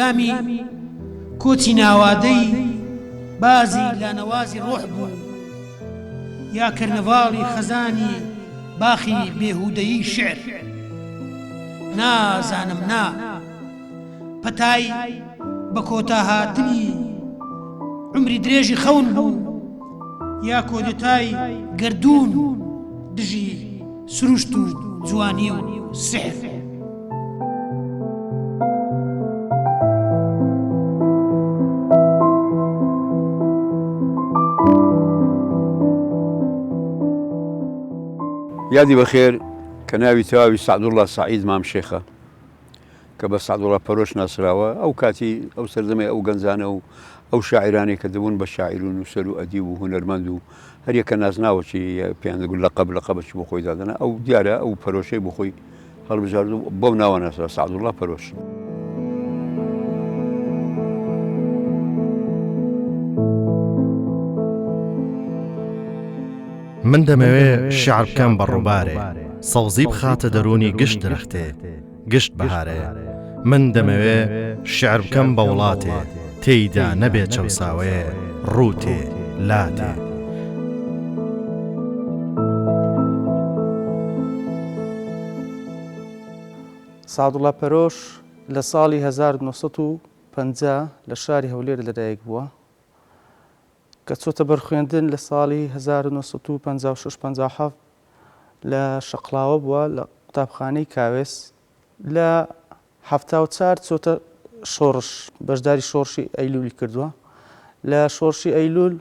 هەنگامی کۆچی ناوادەی بازی لانەوازی ڕۆح بوو یا کەرنەڤاڵی خەزانی باخی بێهوودەیی شیعر؟ نازانم نا. پەتای بە کۆتا هاتنی عومری درێژی خەون بوو یا کۆدێتای گەردوون دژی سروشت و جوانی و سیحر. یادی بەخێر کە ناوی تەواوی سەعدوڵڵا سەعید مام شێخە. کە بە سەعدوڵا پەرۆش ناسراوە، ئەو کاتی ئەو سەردەمەی ئەو گەنجانە و ئەو شاعیرانەی کە دەبوون بە شاعیر و نووسەر و ئەدیب و هونەرمەند و هەریەکە نازناوەکی پێیان دەگوت لەقەب لەقەبەکی بۆ خۆی دادەنا ئەو دیارە ئەو پەرۆشەی بۆ خۆی هەڵبژارد و بەو ناوە ناسرا سەعدوڵا پەرۆش. من دەمەوێ شیعر بکەم بە ڕووبارێ، سەوزی بخاتە دەروونی گشت درەختێ، گشت بەهارێ. من دەمەوێ شیعر بکەم بە وڵاتێ، تێیدا نەبێ چەوساوەیێ، ڕووتێ، لاتێ. سەعدوڵا پەرۆش لە ساڵی 1950 لە شاری هەولێر لەدایک بووە. کە چۆتە بەر خوێندن لە ساڵی 1956 57 لە شەقڵاوە بووە لە قوتابخانەی کاوێس لە 74 چۆتە شۆڕش بەشداری شۆڕشی ئەیلولی کردووە لە شۆڕشی ئەیلول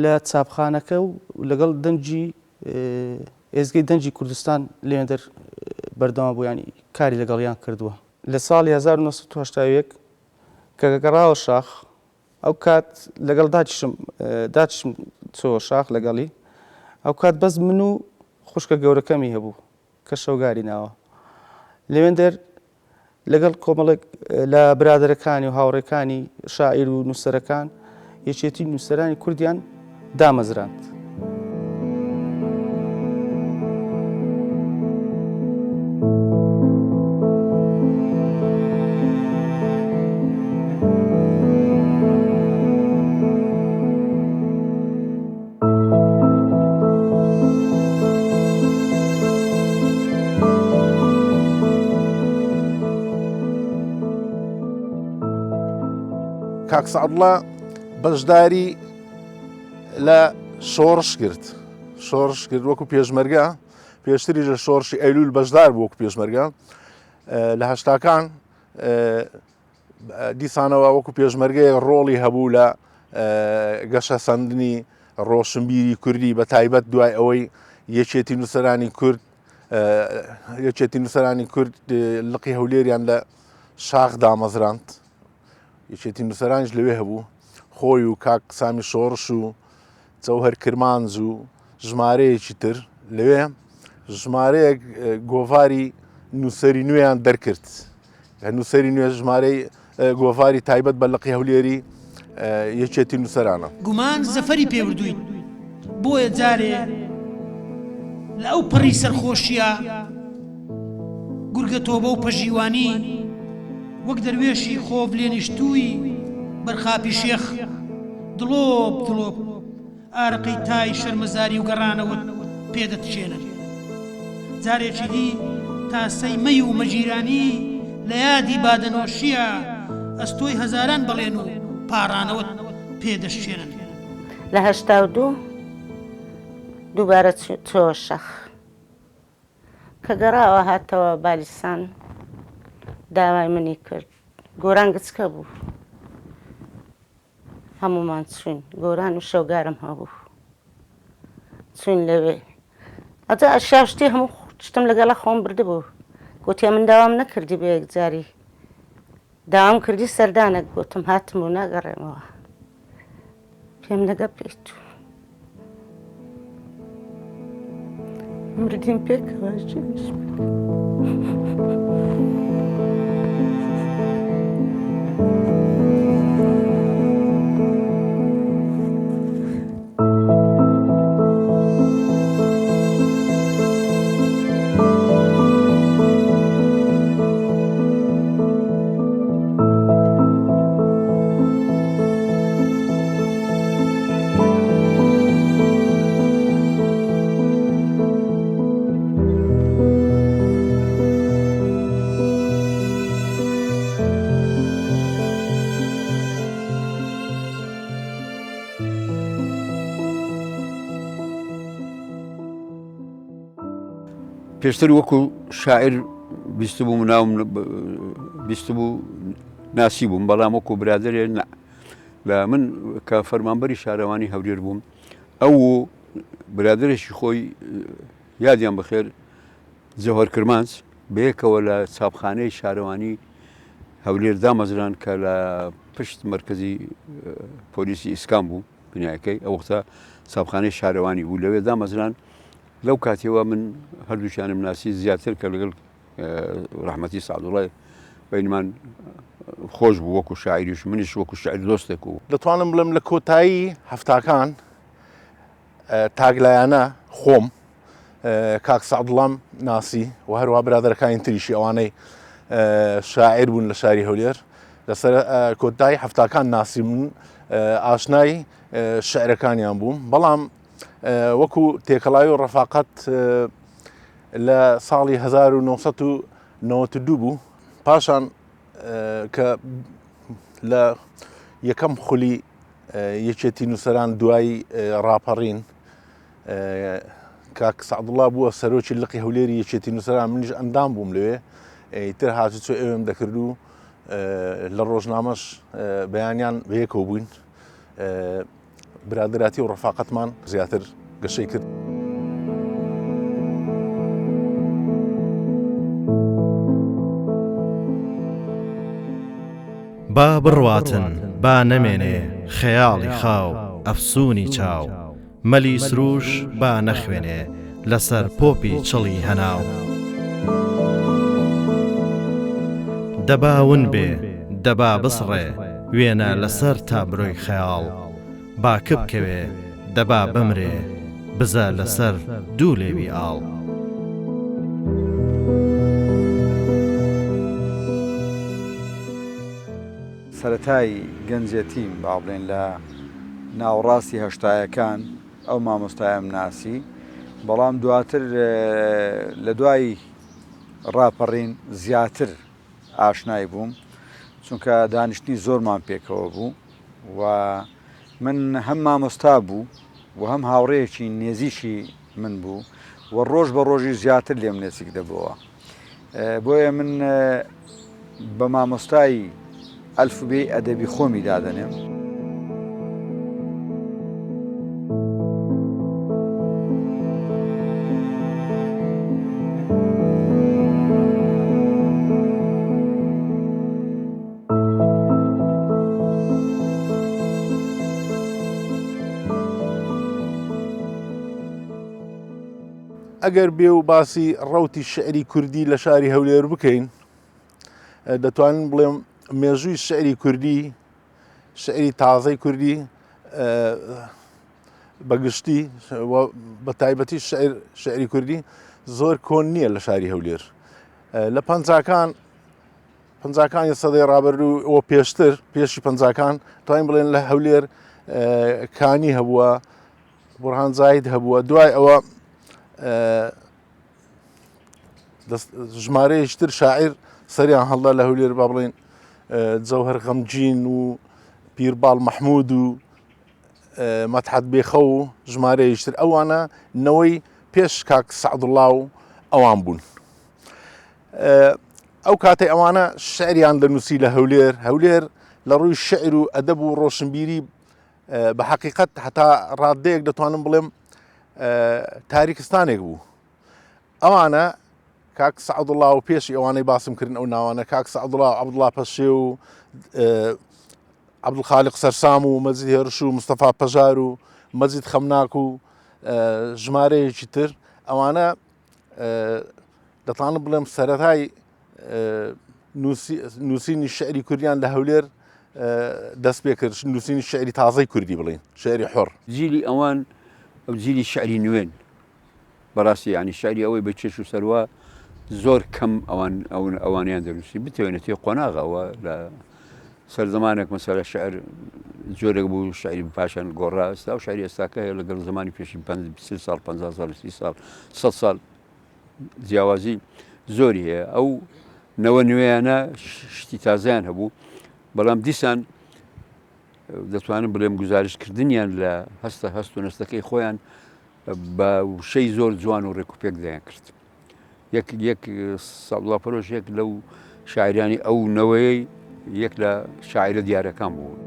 لە چاپخانەکە و لەگەڵ دەنگی ئێزگەی دەنگی کوردستان لێندەر بەردەوام بوو ینی کاری لەگەڵیان کردووە لە ساڵی 1981 کە گەڕاوە شاخ ئەو کات لەگەڵ داکیشم داکیشم چۆوە شاخ لەگەڵی ئەو کات بەس من و خوشکە گەورەکەمی هەبوو کە شەوگاری ناوە لەوێندەر لەگەڵ کۆمەڵێک لە برادەرەکانی و هاوڕێکانی شاعیر و نووسەرەکان یەکێتی نووسەرانی کوردیان دامەزراند. کاک سەعدوڵا بەشداری لە شۆڕش کرد شۆڕش کرد وەکو پێشمەرگە پێشتریش لە شۆڕشی ئەیلول بەشدار بوو وەکو پێشمەرگە لە هەشتاکان دیسانەوە وەکو پێشمەرگەیە ڕۆڵی هەبوو لە گەشەسەندنی ڕۆشنبیری کوردی بە تایبەت دوای ئەوەی یەکێتی نووسەرانی کورد یەکێتی نووسەرانی کورد لقی هەولێریان لە شاخ دامەزراند یەکێتی نووسەرانیش لەوێ هەبوو، خۆی و کاک سامی شۆڕش و جەوهەر کرمانج و ژمارەیەکی تر لەوێ ژمارەیەک گۆڤاری نووسەری نوێیان دەرکرد. نووسەری نوێ ژمارەی گۆڤاری تایبەت بە لقی هەولێری یەکێتی نووسەرانە. گومان زەفەری پێ بردوویت بۆیە جارێ لە ئەو پەڕی سەرخۆشییە گورگە تۆبە و پەژیوانی وەک دەروێشی خۆف لێنیشتووی بەر خاپی شێخ دڵۆپ دڵۆپ ئارەقەی تای شەرمەزاری و گەڕانەوەت پێ دەتکێنن. جارێکی دی تاسەی مەی و مەگیرانی لە یادی بادەنۆشییە ئەستۆی هەزاران بەڵێن و پاڕانەوەت پێ دەشکێنن. لە 82 دووبارە چۆوە شاخ. کە گەڕاوە هاتەوە بالیسان داوای منی کرد. گۆران گچکە بوو. هەموومان چووین. گۆران و شەوگارم هەبوو. چووین لەوێ. ئەجا ئەشیا و شتی هەموو شتم لەگەڵە خۆم بردبوو. گوتی من داوام نەکردی بە یەکجاری. داوام کردی سەردانێک گوتم هاتم و ناگەڕێمەوە. پێم لەگە پێیت مردین پێکەوە ژیانیش پێشتر وەکو شاعیر بیستبووم ناوم بیستبوو ناسی بووم بەڵام وەکو برادێ نا لە من کە فەرمانبەری شارەوانی هەولێر بووم ئەو و برادێکی خۆی یادیان بەخێر جەوهەر کرمانج بەیەکەوە لە چاپخانەی شارەوانی هەولێر دامەزران کە لە پشت مەرکەزی پۆلیسی ئیسکان بوو بنایەکەی ئەو وەختە چاپخانەی شارەوانی بوو لەوێ دامەزران لەو کاتیەوە من هەردووکیانم ناسی زیاتر کە لەگەڵ ڕەحمەتی سەعدوڵای بینمان خۆش بوو وەکو شاعیریش منیش وەکو شاعیر دۆستێک و. دەتوانم بڵێم لە کۆتایی هەفتاکان تاکلایەنە خۆم کاک سەعدوڵام ناسی و هەروە برادەرەکانی تریشی ئەوانەی شاعیر بوون لە شاری هەولێر لەسەر کۆتایی هەفتاکان ناسی من ئاشنای شعرەکانیان بووم بەڵام وەکو تێکەڵاوی و ڕەفاقەت لە ساڵی 1992 بوو پاشان کە لە یەکەم خولی یەکێتی نووسەران دوای ڕاپەڕین کاک سەعدوڵا بووە سەرۆکی لقی هەولێری یەکێتی نووسەران منیش ئەندام بووم لەوێ ئیتر هاتوچۆ ئەوێم دەکرد و لە ڕۆژنامەش بەیانیان بەیەکەوە بووین برادەراتی و ڕەفاقەتمان زیاتر گەشەی کرد. با بڕواتن با نەمێنێ خەیاڵی خاو ئەفسوونی چاو مەلی سرووش با نەخوێنێ لەسەر پۆپی چڵی هەناو. دەبا ون بێ دەبا بسڕێ وێنە لەسەر تابلۆی خەیاڵ با کپ کەوێ دەبا بمرێ بزە لەسەر دوو لێوی ئاڵ. سەرەتای گەنجێتیم با بڵێین لە ناوەڕاستی هەشتایەکان ئەو مامۆستایەم ناسی، بەڵام دواتر لە دوای ڕاپەڕین زیاتر ئاشنای بووم، چونکە دانیشتنی زۆرمان پێکەوە بوو و من هەم مامۆستا بوو و هەم هاوڕێیەکی نێزیکی من بوو و ڕۆژ بە ڕۆژی زیاتر لێم نێزیک دەبۆوە. بۆیە من بە مامۆستای ئەلفوبێی ئەدەبی خۆمی دادەنێم. ئەگەر بێ و باسی ڕەوتی شعری کوردی لە شاری هەولێر بکەین دەتوانین بڵێم مێژووی شعری کوردی شعری تازەی کوردی بەگشتی بە تایبەتی شعری کوردی زۆر کۆن نییە لە شاری هەولێر لە پەنجاکان پەنجاکانی سەدەی ڕابردوو و پێشتر پێشی پەنجاکان توانین بڵێن لە هەولێر کانی هەبووە بورهان زاهید هەبووە دوای ئەوە ژمارەیەکی تر شاعیر سەریان هەڵدا لە هەولێر با بڵێن جەوهەر غەمگین و پیرباڵ مەحموود و مەتحەت بێخە و ژمارەیەکی تر ئەوانە نەوەی پێش کاک سەعدوڵا و ئەوان بوون. ئەو کاتەی ئەوانە شعریان دەنووسی لە هەولێر هەولێر لە ڕووی شعر و ئەدەب و ڕۆشنبیری بە حەقیقەت هەتا ڕاددەیەک دەتوانم بڵێم تاریکستانێک بوو ئەوانە کاک سعدوڵا و پێشی ئەوانەی باسم کردن ئەو ناوانە کاک سعدوڵا و عەبدوڵا پەشێ و عەبدولخالق سەرسام و مەجید هێرش و مستەفا پەژار و مەجید خەمناک و ژمارەیەکی تر ئەوانە دەتوانم بڵێم سەرەتای نووسینی شعری کوردیان لە هەولێر دەست پێ کرد نووسینی شعری تازەی کوردی بڵین شعری حڕ. جیلی ئەوان ئەو جیلی شعری نوێن بەڕاستی ینی شعری ئەوەی بە کێش و سەروا زۆر کەم ئەوان ئەوانیان دەنووسی بتوێنێت قۆناغەوە لە سەر زمانێک مەسەلە شعر جۆرێک بوو شعری پاشان گۆڕا ئێستا و شعری ئێستاکە هەیە لەگەڵ زمانی پێشی 50 ساڵ 50 ساڵ 30 ساڵ 100 ساڵ جیاوازی زۆری هەیە ئەو نەوە نوێیانە شتی تازیان هەبوو بەڵام دیسان دەتوانم بڵێم گزارشکردنیان لە هەستە هەست و نەستەکەی خۆیان بە وشەی زۆر جوان و ڕێکوپێک دەیان کرد. یەک یەک سەعدوڵا پەرۆش یەک لەو شاعیرانی ئەو نەوەیەی یەک لە شاعیرە دیارەکان بوو.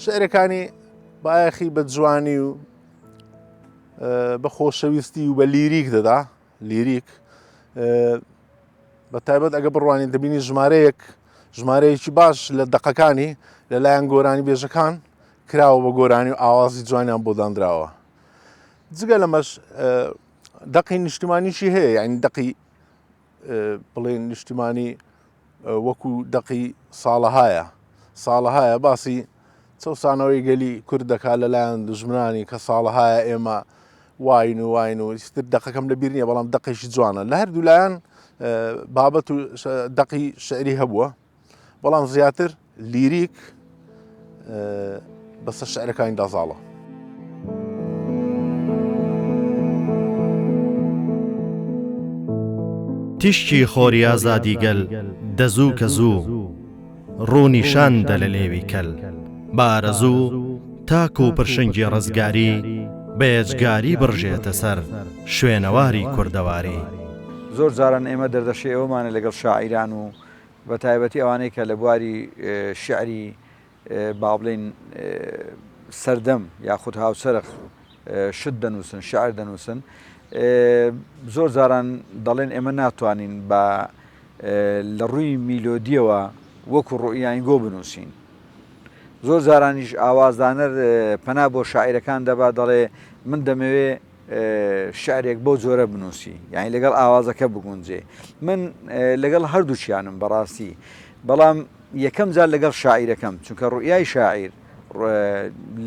شعرەکانی بایەخی بە جوانی و بە خۆشەویستی و بە لیریک دەدا لیریک بە تایبەت ئەگە بڕوانین دەبینی ژمارەیەک ژمارەیەکی باش لە دەقەکانی لەلایەن گۆرانی بێژەکان کراوە بە گۆرانی و ئاوازی جوانیان بۆ دانراوە جگە لەمەش دەقی نیشتمانیشی هەیە یعنی دەقی بڵێن نیشتمانی وەکو دەقی ساڵەهایە ساڵەهایە باسی چەوسانەوەی گەلی کورد دەکات لەلایەن دژمنانی کە ساڵەهایە ئێمە واین و واین و ئیتر دەقەکەم لە بیر نییە بەڵام دەقێکی جوانە لە هەردوو لایەن بابەت و دەقی شعری هەبووە بەڵام زیاتر لیریک بەسەر شعرەکانیدا زاڵە. تیشکی خۆری ئازادی گەل دەزوو کە زوو ڕوو نیشان دە لە لێوی کەل بە ئارەزوو تاکوو پرشنگی ڕزگاری بە یەجگاری بڕژێتە سەر شوێنەواری کوردەواری. زۆر جاران ئێمە دەردەشەی ئەوەمانە لەگەڵ شاعیران و بە تایبەتی ئەوانەی کە لە بواری شیعری با بڵێین سەردەم یاخود هاوچەرخ شت دەنووسن، شیعر دەنووسن، زۆر جاران دەڵێن ئێمە ناتوانین بە لە ڕووی میلۆدیەوە وەکو ڕوئیاینگۆ بنووسین. زۆر جارانیش ئاوازدانەر پەنا بۆ شاعیرەکان دەبا دەڵێ من دەمەوێ شعرێک بەو جۆرە بنووسی یانی لەگەڵ ئاوازەکە بگونجێ من لەگەڵ هەردووچیانم بەڕاستی بەڵام یەکەم جار لەگەڵ شاعیرەکەم چونکە ڕوئیای شاعیر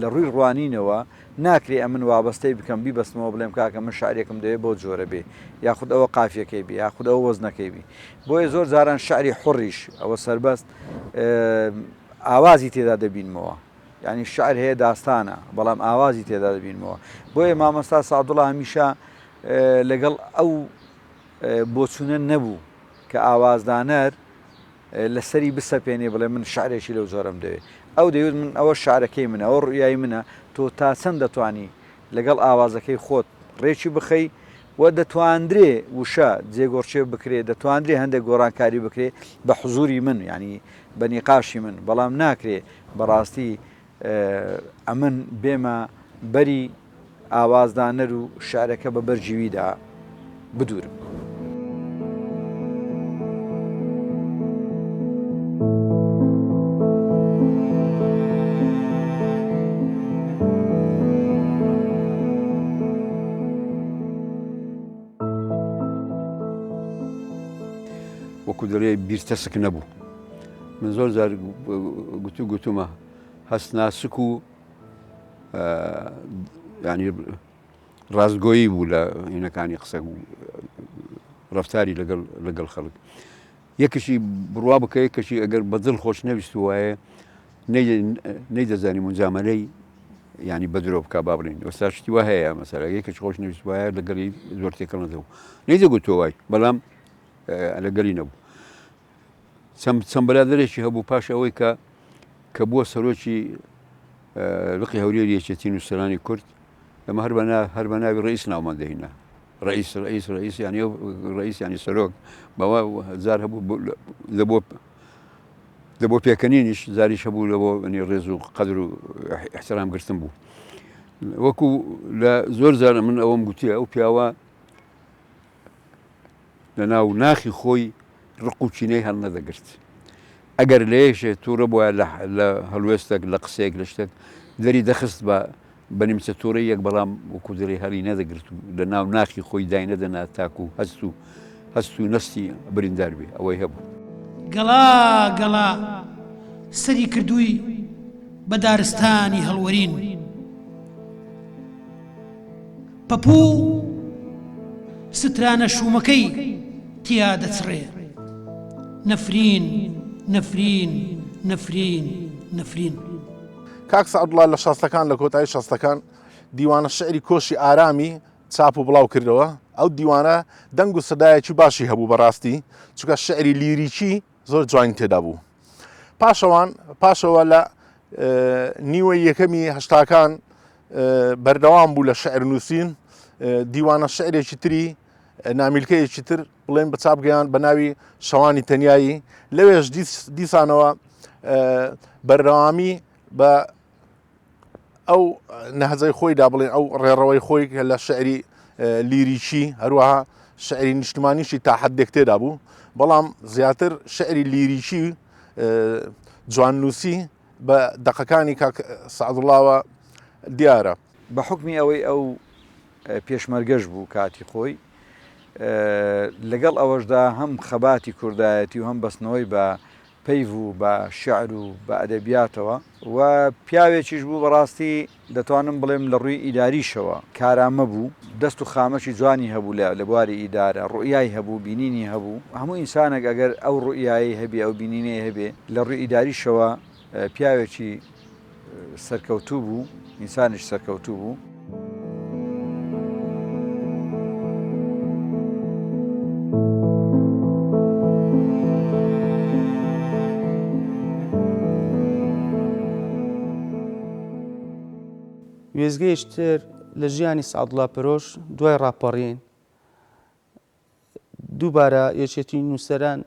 لە ڕووی ڕوانینەوە ناکرێ ئەمن وابەستەی بکەم بیبەستمەوە بڵێم کاکە من شعرێکم دەوێ بەو جۆرە بێ یاخود ئەوە قافیەکەی بێ یاخود ئەوە وەزنەکەی بی بۆیە زۆر جاران شعری حوڕیش ئەوە سەربەست ئاوازی تێدا دەبینمەوە یانی شعر هەیە داستانە بەڵام ئاوازی تێدا دەبینمەوە بۆیە مامۆستا سەعدوڵا هەمیشە لەگەڵ ئەو بۆچوونە نەبوو کە ئاوازدانەر لەسەری بسەپێنێ بڵێ من شعرێکی لەو جۆرەم دەوێ ئەو دەیوت من ئەوە شعرەکەی منە ئەوە ڕویای منە تۆ تا چەند دەتوانی لەگەڵ ئاوازەکەی خۆت ڕێکی بخەی و دەتواندرێ وشە جێگۆڕکێ بکرێ دەتواندرێ هەندێک گۆڕانکاری بکرێ بە حزوری من یعنی بە نیقاشی من بەڵام ناکرێ بەڕاستی ئەمن بێمە بەری ئاوازدانەر و شعرەکە بە بەرگی ویدا بدوورم. وەکو دەڵێ بیرتەسک نەبوو من زۆر جار گوتو گوتومە هەست ناسک و ینی ڕاستگۆیی بوو لە هینەکانی قسە ڕفتاری لەگەڵ لەگەڵ خەڵک یەکشی بڕوا بکە یەکەشی ئەگەر بە دڵ خۆش نەویست وایە نەیدەزانی مجاملەی ینی بە درۆ بکە با بڵین ئێستا شتی وا هەیە مەسەلە یەکێک خۆش نەویست وایە لەگەڵی زۆر تێکەڵ نەدەبوو نەیدەگوت تۆ وای بەڵام لەگەلی نەبوو چەند برادەرێکی هەبوو پاش ئەوەی کە کە بووە سەرۆکی لقی هەولێری یەکێتی نووسەرانی کورد ئەمە هەر بە هەر بە ناوی ڕئیس ناومان دەهینا ڕئیس ڕئیس ڕئیس یانی ڕئیس یانی سەرۆک بەوە زار هەبوو لە بۆ لە بۆ پێکەنینیش زاریش هەبوو لە بۆ ئەنی ڕێز و قەدر و احترام گرتن بوو وەکو لە زۆر جار من ئەوەم گوتیە ئەو پیاوە لە ناو ناخی خۆی ڕق و کینەی هەڵنەدەگرت. ئەگەر لە یەکێ تووڕە بوایە لە لە هەڵوێستێک، لە قسەیەک، لە شتێک، دەری دەخست بە بە نیمچە تووڕەییەک، بەڵام وەکوو دەڵێی هەڵی نەدەگرت و لە ناو ناخی خۆی داینەدەنا تاکوو هەست و هەست و نەستی بریندار بێ. ئەوەی هەبوو. گەڵا گەڵا سەری کردووی بە دارستانی هەڵوەرین. پەپوو سترانە شوومەکەی تیا دەچڕێ نەفرین نەفرین نەفرین نەفرین. کاک سەعدوڵا لە شەستەکان لە کۆتایی شەستەکان. دیوانە شعری کۆشی ئارامی چاپ و بڵاو کردەوە ئەو دیوانە دەنگ و سەدایەکی باشی هەبوو بەڕاستی چونکە شعری لیریکی زۆر جوانی تێدا بوو پاشەوان پاشەوە لە نیوەی یەکەمی هەشتاکان بەردەوام بوو لە شعر نووسین دیوانە شعرێکی تری نامیلکەیەکی تر بڵێن بە چاپ گەیان بە ناوی شەوانی تەنایی لەوێش دیسانەوە بەردەوامی بە ئەو نەهجەی خۆیدا بڵێن ئەو ڕێڕەوەی خۆی کە لە شعری لیریکی هەروەها شعری نیشتمانیشی تا حدێک تێدا بوو بەڵام زیاتر شعری لیریکی جواننووسی بە دەقەکانی کاک سەعدوڵاوە دیارە. بە حوکمی ئەوەی ئەو پێشمەرگەش بوو کاتی خۆی لەگەڵ ئەوەشدا هەم خەباتی کوردایەتی و هەم بەستنەوەی بە پەیڤ و بە شیعر و بە ئەدەبیاتەوە و پیاوێکیش بوو بەڕاستی دەتوانم بڵێم لە ڕووی ئیداریشەوە کارامە بوو، دەست و خامەکی جوانی هەبوو لە لە بواری ئیدارە، ڕوئیای هەبوو، بینینی هەبوو، هەموو ئینسانێک ئەگەر ئەو ڕوئیایەی هەبێ، ئەو بینینەی هەبێ، لە ڕووی ئیداریشەوە پیاوێکی سەرکەوتوو بوو، ئینسانێکی سەرکەوتوو بوو. وێستگەیەکی تر لە ژیانی سەعدوڵا پەرۆش دوای ڕاپەڕین دووبارە یەکێتی نووسەران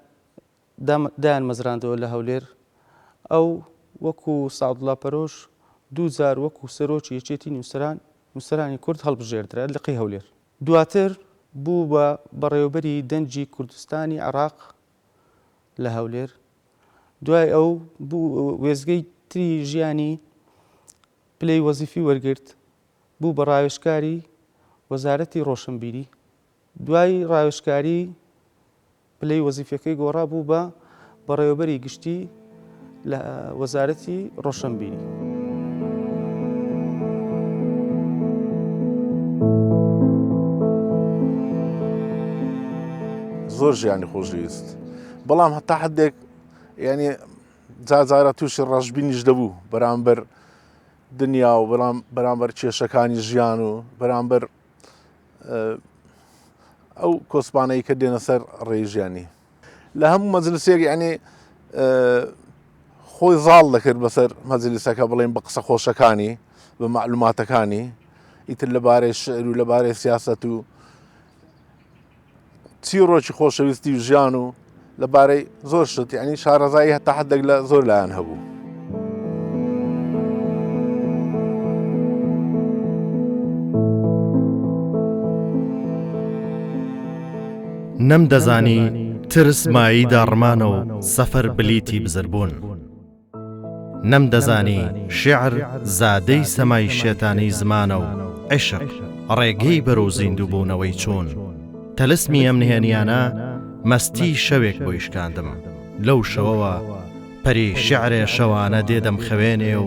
دایانمەزراندەوە لە هەولێر، ئەو وەکو سەعدوڵا پەرۆش دووجار وەکو سەرۆکی یەکێتی نووسەران نووسەرانی کورد هەڵبژێردرا لقی هەولێر. دواتر بوو بە بەڕێوەبەری دەنگی کوردستانی عێراق لە هەولێر. دوای ئەو بوو وێستگەی تری ژیانی پلەی وەزیفی وەرگرت، بوو بە ڕاوێژکاری وەزارەتی ڕۆشنبیری. دوای ڕاوێژکاری پلەی وەزیفیەکەی گۆڕا بوو بە بەڕێوەبەری گشتی لە وەزارەتی ڕۆشنبیری. زۆر ژیانی خۆشدەویست بەڵام هەتا حدێک یعنی جارجارە تووشی ڕەشبینیش دەبوو بەرامبەر دنیا و بەڵام بەرامبەر کێشەکانی ژیان و بەرامبەر ئەو کۆسپانەی کە دێنە سەر ڕێی ژیانی لە هەموو مەجلسێک یعنی خۆی زاڵ دەکرد بەسەر مەجلیسەکە بڵێن بە قسە خۆشەکانی بە معلوماتەکانی ئیتر لەبارەی شعر و لەبارەی سیاست و چیڕۆکی خۆشەویستی و ژیان و لەبارەی زۆر شت یعنی شارەزایی هەتا حدێک لە زۆر لایەن هەبوو. نەمدەزانی ترس مایەی داڕمانە و سەفەر بلیتی بزربوون. نەمدەزانی شیعر زادەی سەمای شێتانەی زمانە و عیشق ڕێگەی بەرەو زیندووبوونەوەی چوون. تەلسمی ئەم نهێنییانە مەستیی شەوێک بۆی شکاندم. لەو شەوەوە پەری شیعرێ شەوانە دێ دەمخەوێنێ و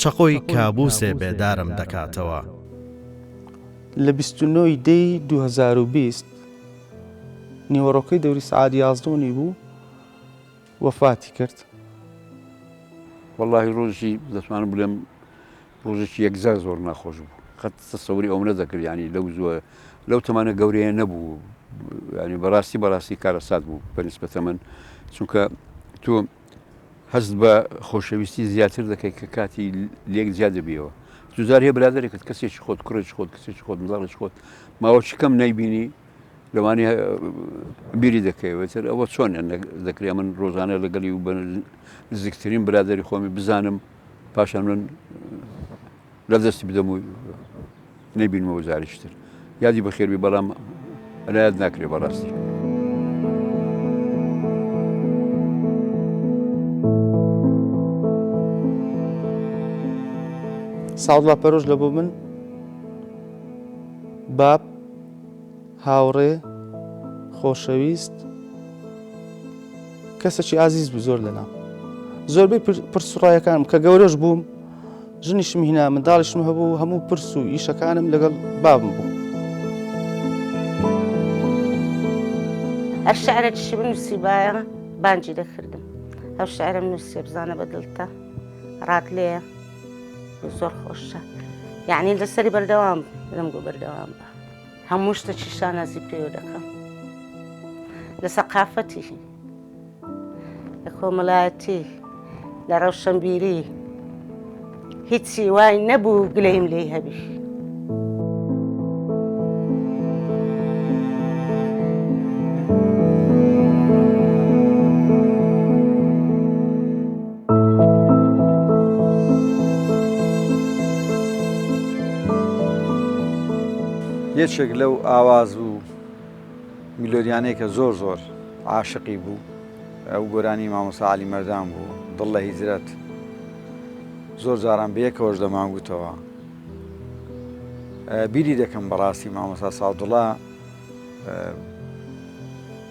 چەقۆی کابووسێ بێدارم دەکاتەوە. لە 29 ی دەی 2020 نیوەڕۆکەی دەوری سەعات 11 و نیو بوو وەفاتی کرد. وەڵاهی ڕۆژی دەتوانم بڵێم ڕۆژێکی یەکجار زۆر ناخۆش بوو قەت تەسەوری ئەوم نەدەکرد یانی لەو زووە لەو تەمانە گەورەیە نەبوو ینی بەڕاستی بەڕاستی کارەسات بوو بە نسبەتە من چونکە تۆ هەست بە خۆشەویستی زیاتر دەکەی کە کاتی لێک جیا دەبیەوە دوجار هەیە برادێکت کەسێکی خۆت کوڕێکی خۆت کەسێکی خۆت منداڵێکی خۆت ماوەکی کەم نەیبینی لەوانەیە بیری دەکەیەوە تر ئەوە چۆن دەکرێ من ڕۆژانە لەگەڵی و بە نزیکترین برادری خۆمی بزانم پاشان من لە دەستی بدەم و نەیبینمەوە جارێکی تر یادی بەخێربی بەڵام لایەت ناکرێ بەڕاستی. ساڵ پەرۆش لە بۆ من باب هاوڕێ، خۆشەویست، کەسێکی ئازیز بوو زۆر لەلام. زۆربەی پرس و ڕایەکانم کە گەورەش بووم ژنیشم هینا منداڵیشم هەبوو هەموو پرس و ئیشەکانم لەگەڵ بابم بوو. هەر شعرێکیشی بنووسیبایە بانگی دەکردم ئەو شعرەم نووسیە بزانە بە دڵتە ڕات لێیە زۆر خۆشە. یعنی لەسەری بەردەوام لەم گۆ بەردەوام بە هەموو شتەکی شانازی پێوە دەکەم لە سەقافەتی لە کۆمەڵایەتی لە ڕەوشەنبیری هیچی وای نەبوو گلەیم لێی هەبی. یەکێک لەو ئاواز و میلۆدیانەی کە زۆر زۆر عاشقی بوو ئەو گۆرانی مامۆستا عەلی مەردان بوو دڵ لە هیجرەت زۆر جاران بەیەکەوەش دەمانگوتەوە بیری دەکەم بەڕاستی مامۆستا ساودڵا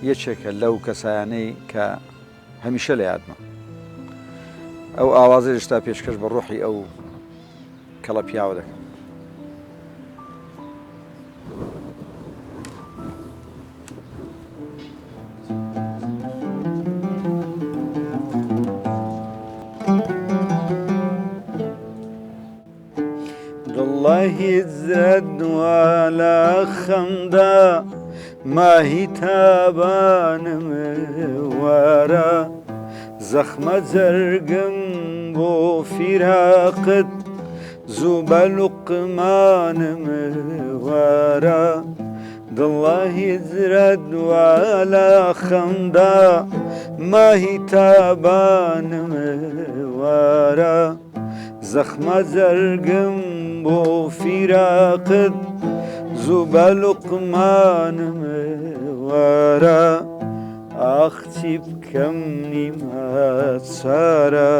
یەکێکە لەو کەسایانەی کە هەمیشە لە یادمە ئەو ئاوازە هێشتا پێشکەش بە ڕۆحی ئەو کەڵە پیاوە دەکەم. دڵە هیجرەت وا لە خەمدا ماهی تابانم وارە زەخمە جەرگم بۆ فیراقت زوو بە لوقمانم وارە دڵە هیجرەت وا لە خەمدا ماهی تابانم وارە زەخمە جەرگم بۆ فیراقت زوو بە لوقمانم وەرە ئاخ چی بکەم نیمە چارە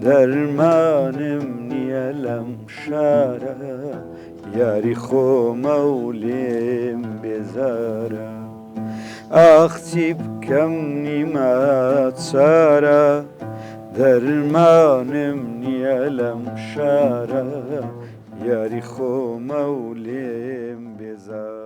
دەرمانم نییە لەم شارە یاری خۆمە و لێم بێزارە ئاخ چی بکەم نیمە چارە دەرمانم نییە لەم شارە یاری خۆمە و لێم بێزارە.